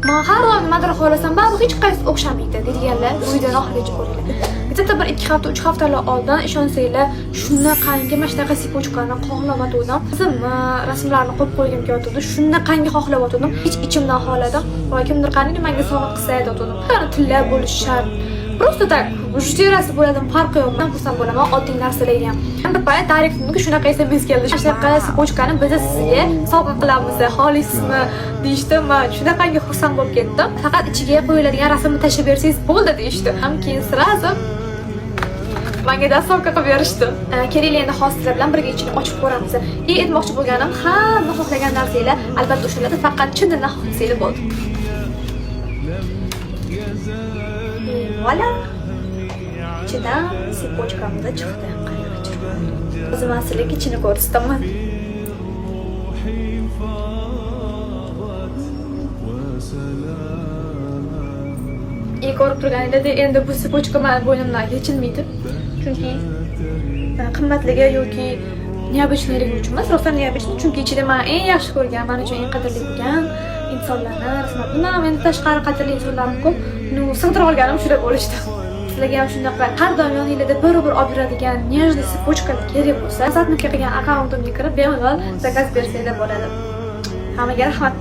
Man har doim nimadir xohlasam, baribir hech qaysi o'xshamaydi deydiganlar, bu videoni oxirigacha ko'ringlar. Где-то bir 2 hafta, 3 haftalar oldin, ishonsanglar, shunaqangi mana shunaqa цепочка ni xohlayotgandim. O'zimni rasmlarni qo'yib qo'ygim kelyotgandi. Shunaqangi xohlayotgandim. Hech ichimdan xohladim. Voy, kimdir qani menga sovg'a qilsa deyotgandim. Tilla bo'lishi shart. Просто так, bijuteriyasi bo'ladimi, farqi yo'q. Men xursand bo'laman oddiy narsalarga ham. Bir payt Directimga shunaqa SMS keldi. "Shunaqa цепочка ni biz sizga sovg'a qilamiz, xohlaysizmi?" deyishdi. Men shunaqangi xursand bo'lib ketdim. "Faqat ichiga qo'yiladigan rasmni tashlab bersangiz bo'ldi", deyishdi. Ham keyin сразу menga доставка qilib berishdi. Kelinglar, endi hozir sizlar bilan birga ichini ochib ko'ramiz. И aytmoqchi bo'lganim, hamma xohlagan narsanglar albatta ushaladi, faqat chin dildan xohlasanglar bo'ldi. И voilà. Ichidan цепочка miz chiqdi. Qarang, chiroyli. O'zim man sizlarga ichini ko'rsataman. روحي فاضت وسلاما И ko'rib turganingizdek, endi bu цепочка mani bo'ynimdan yechilmaydi. Chunki qimmatligi yoki необычный ligi uchun emas, rostdan необычный, chunki ichida man eng yaxshi ko'rgan, man uchun eng qadrli bo'lgan insonlarni rasmlar. Bundan ham endi tashqari qadrli insonlarim ko'p. Ну, sig'dira olganim shular bo'lishdi. Sizlarga ham shunaqa har doim yoninglarda bir-bir olib yuradigan нежный цепочка lar kerak bo'lsa, Satniki qilgan akkauntimga kirib, bemalol заказ bersanglar bo'ladi. Hammaga rahmat.